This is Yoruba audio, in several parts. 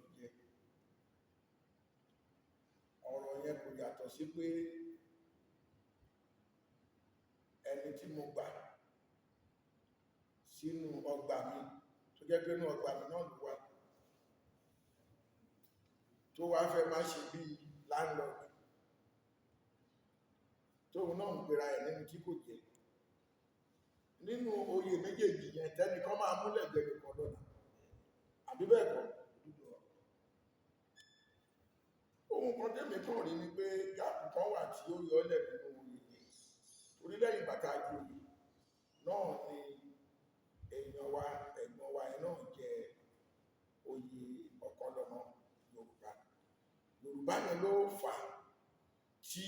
fi jẹ. Ọ̀rọ̀ yẹn kò yàtọ̀ sí pé ẹni tí mo gbà sínú ọgbà mi, tó jẹ́ pé inú ọgbà mi náà ló wà, tó wá fẹ́ má ṣe bí landlord, tóun náà ń pera ẹ̀ nínú tí kò jẹ́ nínú oyè méjèèjì yẹn, tẹ́nìkan máa múlẹ̀ jẹ́ nìkan lọ́nà, àbí bẹ́ẹ̀ kọ́? Ohun kan tẹ́mi kàn rí ni pé gap kan wà tí ó yọ ọ́lẹ̀ nínú oyè yẹn, torí lẹ́yìn bàtà ju oyè náà ni èèyàn wa, ẹ̀gbọ́n wa yẹn náà jẹ oyè Ọ̀kanlọ́mọ Yorùbá. Yorùbá yẹn ló fà á tí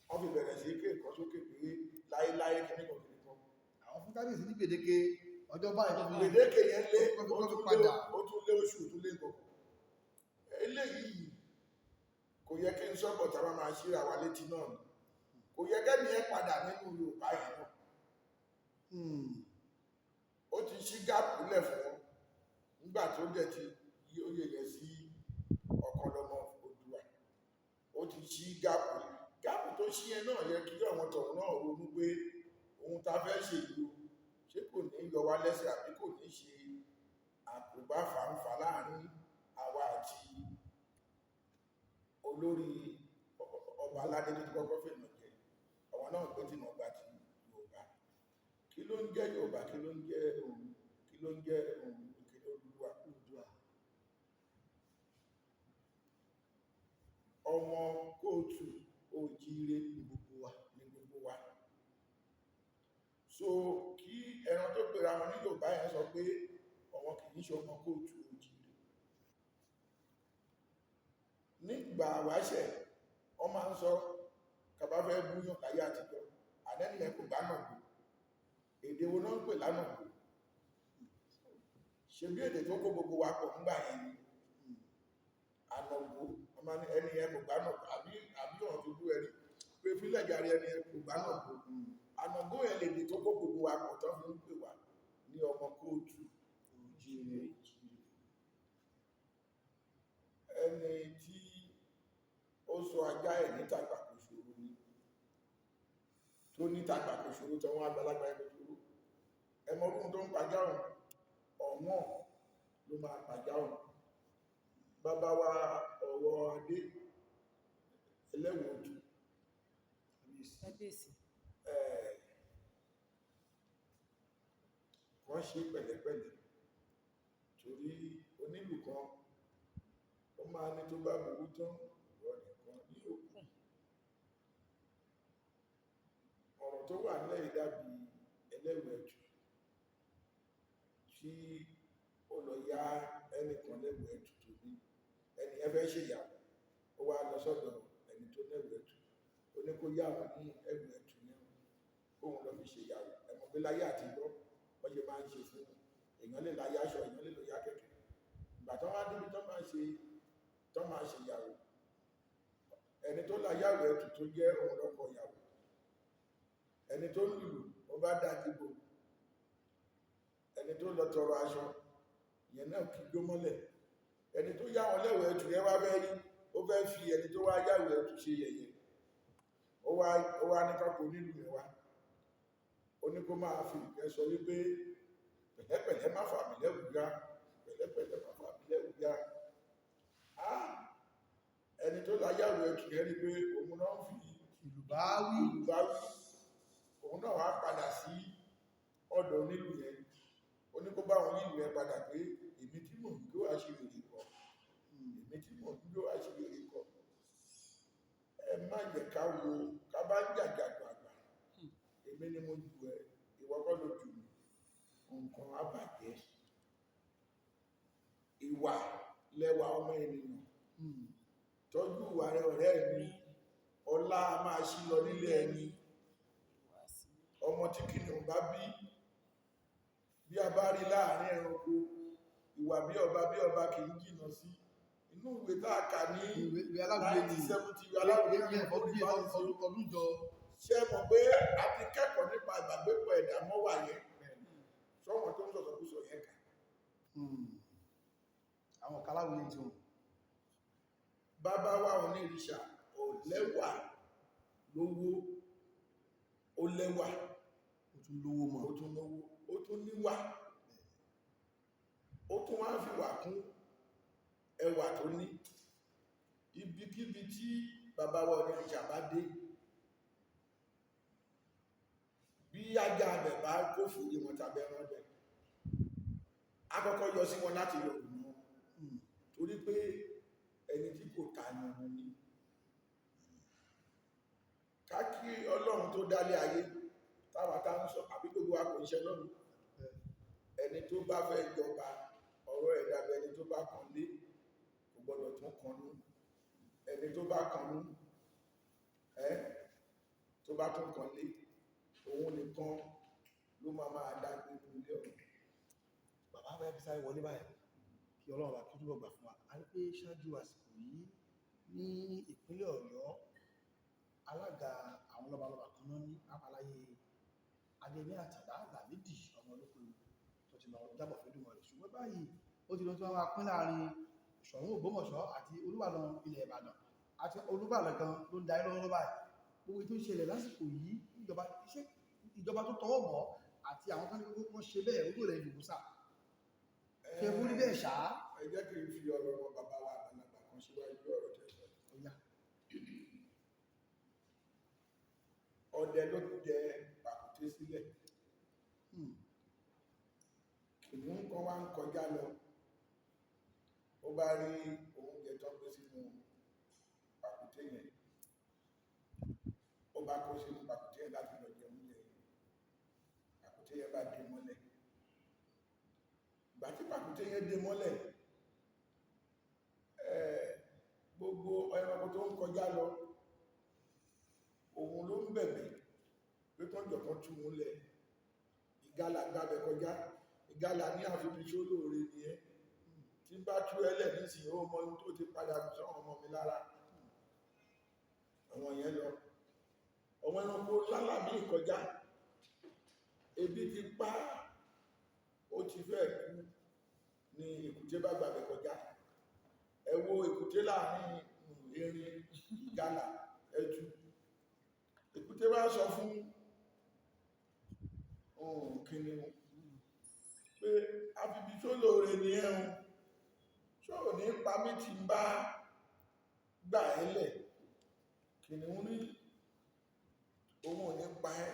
wọ́n fi bẹ̀rẹ̀ sí ké nǹkan sókè pé láéláé kìnnìkan kìnnìkan. Àwọn fún kábíyèsí ní gbèdéke ọjọ́ báyìí tó fi Gbèdéke yẹn lé tó fi ó tó fi tún lé padà. Ó tún lé oṣù, tún lé nǹkan. Eléyìí kò yẹ kí n sọ́bọ̀ tá a bá máa ṣíra wa létí náà ni. Kò yẹ kẹ́ni ẹ padà nínú Yorùbá yẹn náà. Ó ti ṣí gap lẹ̀ fún wọn nígbà tó dẹ̀ ti yí oyè yẹn sí Ọ̀kanlọ́mọ Oòduà. Ó ti ṣí gap. Gap tó ṣí yẹn náà yẹ kí àwọn tọ̀hún náà ronú pé ohun tá a fẹ́ ṣe yìí o, ṣé kò ní yọ wá lẹ́sẹ̀ àbí kò ní ṣe àkóbá fàǹfà láàrin àwa àti olórí ọba aládé tó ti kọ́kọ́ fèèyàn jẹ. Àwọn náà gbé tí wọ́n gbà ti Yorùbá. Kí ló ń jẹ́ Yorùbá? Kí ló ń jẹ́ òun? Kí ló ń jẹ́ òun? Kí ló Oòduà? Oòduà. Ọmọ kóòtù òjíire ní gbogbo wa. Ní gbogbo wa. So kí ẹran tó pera wọn ní Yorùbá yẹn sọ pé àwọn kì í ṣe ọmọ kóòtù òjíire, nígbà wáṣẹ̀ wọ́n máa ń sọ kàbá fẹ́ búyàn láyé àtijọ́, ànẹ́nìyàn kò gbá náà gbò. Èdè wo náà ń pè lánàá gbò? Ṣe bí èdè tó kó gbogbo wa pọ̀ nígbà yẹn ni ànàgbò. Wọ́n máa ní ẹni yẹn kò gbá náà gbò, àbí ọ̀rọ̀ tó bú ẹni pé fílẹ̀ jàre, ẹni yẹn kò gbá náà gbò. Ànàgbò yẹn lèdè tó kó gbogbo wa pọ̀ tó fi ń pè wá ní ọmọ kóòtù òjíire. Ẹni tí ó sọ ajá ẹ̀ ní tàgbà kò ṣòro ni, tó ní tàgbà kò ṣòro, tó wọ́n àgbàlagbà ẹ̀ kò ṣòro. Ẹmọ ọdún tó ń pajá ọ̀hún, ọ̀wọ́n ló máa pajá ọ̀hún. Bàbá wa ọ̀wọ́ adé ẹlẹ́wọ̀dù. Kábíyèsí. Kábíyèsí. Wọ́n ṣe pẹ̀lẹ́pẹ̀lẹ́ torí onílù kan ó máa ní tó bá burú tán, ìwọ nìkan ní òkú. Ọ̀rọ̀ tó wà nílẹ̀ yìí dàbí ẹlẹ́wẹ̀ẹ́jù tí ó lọ yá ẹnìkan lẹ́wẹ̀ẹ́jù tó ní ẹni ẹ fẹ́ ṣèyàwó. Ó wá lọ sọ́dọ̀ ẹni tó lẹ́wẹ̀ẹ́jù, ó ní kó yá òun ní ẹwẹ̀ẹ́jù yẹn kóun lọ fi ṣèyàwó. Ẹ mọ̀ pé láyé àtijọ́, wọ́n ṣe máa ń ṣe fún èèyàn lè láyé aṣọ, èèyàn lè lọ yá kẹ̀kẹ́. Ìgbà tó wá débi tó máa ṣe tó máa ṣèyàwó, ẹni tó láyàwó ẹ̀tù tó jẹ́ òun lọ́kọ ìyàwó, ẹni tó ń lùlù ó bá dá dìbò, ẹni tó lọ tọrọ aṣọ ìyẹn náà kì í gbó mọ́lẹ̀. Ẹni tó yá wọn lẹ́wọ̀ ẹ̀tù yẹn wá fẹ́ rí, ó fẹ́ fi ẹni tó wá yàwó ẹ̀tù ṣe yẹ̀yẹ́. Ó wá ní kápò nílùú yẹn wá, ó ní kó máa fi ìfẹ́ sọ wípé, "Pẹ̀lẹ́pẹ̀lẹ́, má fà mí lẹ́wù yá, pẹ̀lẹ́pẹ̀lẹ́, má fà mí lẹ́wù yá." Ah, ẹni tó láyàwó ẹ̀tù yẹn rí pé òun náà ń fi ìlú bá wí. Ìlú bá wí. Òun náà wá padà sí ọ̀dọ̀ onílù yẹn, ó ní kó bá òun nílùú yẹn padà pé, "Èmi tí mò ń jó àṣírí kọ, èmi tí mò ń jó àṣírí kọ." Ẹ má jẹ́ ká wo ká bá ń jàjàgbà àgbà, èmi ni mo jù ẹ, ìwọ kọ́ ló jù mí, nǹkan á bàjẹ́. Ìwà lẹwà ọmọ ènìyàn. Tọ́jú ìwà rẹ, ọ̀rẹ́ mi. Ọlá a máa ṣí lọ nílé ẹni. Ọmọ tí kìnìún bá bí, bí a bá rí láàrin ẹranko, ìwà bí ọba bí ọba kì í jìnà sí inú ìwé tá a kà ní Ìwé aláwìyé ni. 1970, ìwé aláwìyé Ìwé ní ọdún orí ọdún jọ. Ṣé ẹ mọ̀ pé a ti kẹ́kọ̀ọ́ nípa ìbágbépọ̀ ẹ̀dá mọ́wà yẹn? Sọ́wọ́n tó ń sọ̀sọ̀kúsọ yẹn kà. Àwọn kaláwìyé tí wọn. Bàbá wa Onírìṣà ò lẹ́wà lówó, ó lẹ́wà, Ó tún lówó mọ́. Ó tún lówó, ó tún níwà, ó tún wá fi wà kún ẹwà tó ní. Ibikíbi tí bàbá wa Onírìṣà bá dé, bí ajá abẹ̀ bá kó fìdí wọn tàbí ẹran bẹ̀, akọ́kọ́ yọ sí wọn láti yọ òun wọn, torí pé ẹni tí kò ta yanran ni. Ká kí Ọlọ́run tó dálé ayé táwa tá ń sọ, àbí gbogbo wa kò ń ṣe lọ́run. Ẹni tó bá fẹ́ jọba, ọ̀rọ̀ ẹ̀ dàbí ẹni tó bá kan lé, kò gbọ́dọ̀ tún kanú. Ẹni tó bá kanú, ẹ́ tó bá tún kan lé, òun nìkan ló máa máa dá gbé inú ilé ọ̀hún. Bàbá fẹ́ fi sáré wọlé báyìí, kí Ọlọ́run bá kí ó túbọ̀ gbà fún wa. A rí pé ṣáájú àsìkò yìí ní ìpínlẹ̀ Ọ̀yọ́, alága àwọn lọ́balọ́ba kan náà ní apàláyé Adéyẹmí Àtàndá Lámídì ọmọ olókoòwò tó ti lọ jábọ̀ fẹ́dùmọ̀ rẹ̀. Ṣùgbọ́n báyìí ó ti lọ tí wọ́n máa pín láàrin Ṣọ̀ún Ògbómọ̀ṣọ́ àti Olúbàdàn ilẹ̀ Ìbàdàn, àti Olúbàdàn gan ló ń darí lọ́wọ́ báyìí. Gbogbo tó ń ṣẹlẹ̀ lásìkò yìí, ìjọba iṣẹ́ ìjọba tó tọwọ́ bọ̀ àti àwọn tó ní kókó wọ́n ṣe bẹ́ẹ̀ ojú rẹ̀ ìdìbò sà ṣe fún rí bẹ́ẹ̀ ṣá. Ẹ jẹ́ kí n fi ọ̀rọ̀ wọn bàbá wa àgbàlagbà kan síwájú ọ̀rọ̀ tẹ̀sán. Ọ̀yá. Ọdẹ ló jẹ pàkúté sílẹ̀. Kìnìún kan wá ń kọjá lọ, ó bá rí oúnjẹ tó gbé sínú pàkúté yẹn, ó bá kó sínú pàkúté yẹn láti lọ jẹ oúnjẹ yẹn. Pàkúté yẹn bá dé mọ́lẹ̀. Ìgbà tí pàkúté yẹn dé mọ́lẹ̀, gbogbo ẹranko tó ń kọjá lọ, òun ló ń bẹ̀bẹ̀ pé kán jọ̀ọ́ kán tú òun lẹ̀. Ìgalà gbabẹ̀ kọjá, ìgalà ní àfihàn sólóore ni ẹ́, tí bá tú ẹlẹ̀ nísìnyí, ó mọ ohun tó ti padà sọ́wọ́n ọmọ mi lára. Àwọn yẹn lọ, ọmọ ẹranko lálà ní ìkọjá, ebi ti pa, ó ti fẹ́ kú ni èkúté bá gbabẹ̀ kọjá. Ẹ wo èkúté láàrin erin, ìgalà, ẹtu. Èkúté bá sọ fún kìnìún pé àfibí tó lóore ni ẹ̀hún, ṣó ò ní pa mí tí ń bá gbà ẹ́ lẹ̀? Kìnìún ní òun ò ní pa ẹ́,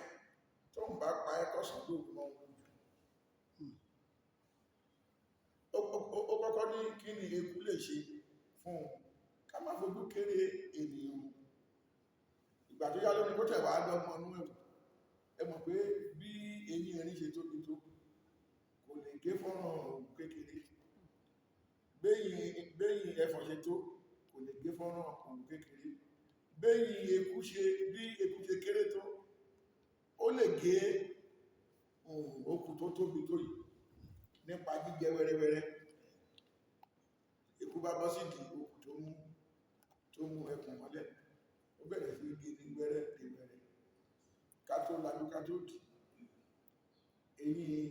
tó ń bá pa ẹ́ kọ̀sán lóògùn mọ́ òun jù. Ó kọ́kọ́ ní kí ni eku lè ṣe fún un, ká má fojú kéré ènìyàn. Ìgbà tó yá lónìí kó tẹ̀ wá dọ́gbọ́n inú ẹ̀wù. Ẹ mọ̀ pé bí eyín erin ṣe tóbi tó, kò lè gé fọ́nrán òwú kékeré. Béyìn ẹfọ̀n ṣe tó, kò lè gé fọ́nrán òwú kékeré. Béyìn eku ṣe, bí eku ṣe kéré tó, ó lè gé okùn tó tóbi tó yìí nípa jíjẹ wẹ́rẹ́wẹ́rẹ́. Eku bá bọ́ sídìí okùn tó mú ẹkùn mọ́lẹ̀, ó bẹ̀rẹ̀ sí gé ní wẹ́rẹ́ dé wẹ́rẹ́. Ká tó lajú ká tó dì, eyín